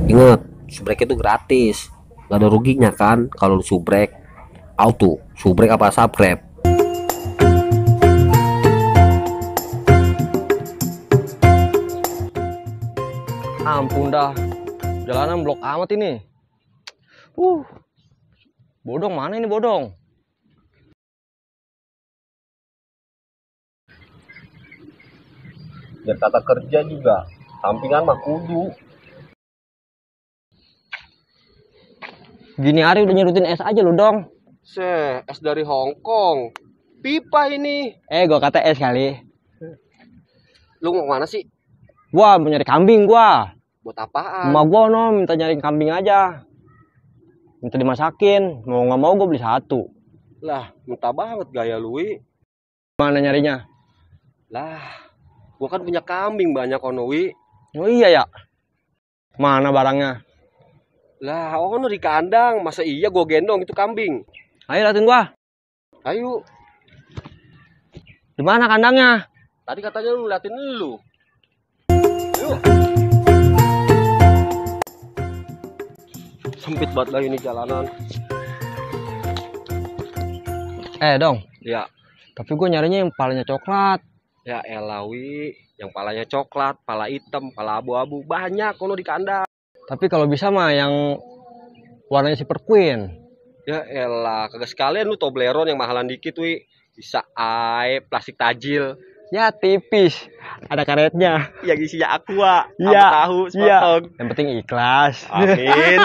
Ingat, subrek itu gratis, nggak ada ruginya kan kalau lu subrek. Auto, subrek apa subscribe? Ampun dah, jalanan blok amat ini. Bodong mana ini bodong? Biar kata kerja juga, sampingan mah kudu. Gini hari udah nyerutin es aja lu dong. Es dari Hong Kong. Pipa ini. Gua kata es kali. Lu mau kemana sih? Gua mau nyari kambing gua. Buat apaan? Emak gua minta nyari kambing aja. Minta dimasakin. Mau nggak mau gua beli satu. Lah, minta banget gaya lu, Wi. Mana nyarinya? Lah, gua kan punya kambing banyak ono, Wi. Oh iya ya. Mana barangnya? Lah, ono di kandang. Masa iya gua gendong itu kambing? Ayo liatin gua. Ayo. Di mana kandangnya? Tadi katanya lu liatin lu. Ayo. Sempit banget lah ini jalanan. Dong. Ya, Tapi gue nyarinya yang palanya coklat. ya elah, Wi. Yang palanya coklat, pala hitam, pala abu-abu. Banyak ono di kandang. Tapi kalau bisa mah yang warnanya Super Queen. Ya elah, kagak sekalian lu Toblerone yang mahalan dikit, Wi. Bisa plastik tajil. Ya tipis. Ada karetnya. Yang isinya aqua, Iya, tahu, iya. sepotong. Yang penting ikhlas. Amin.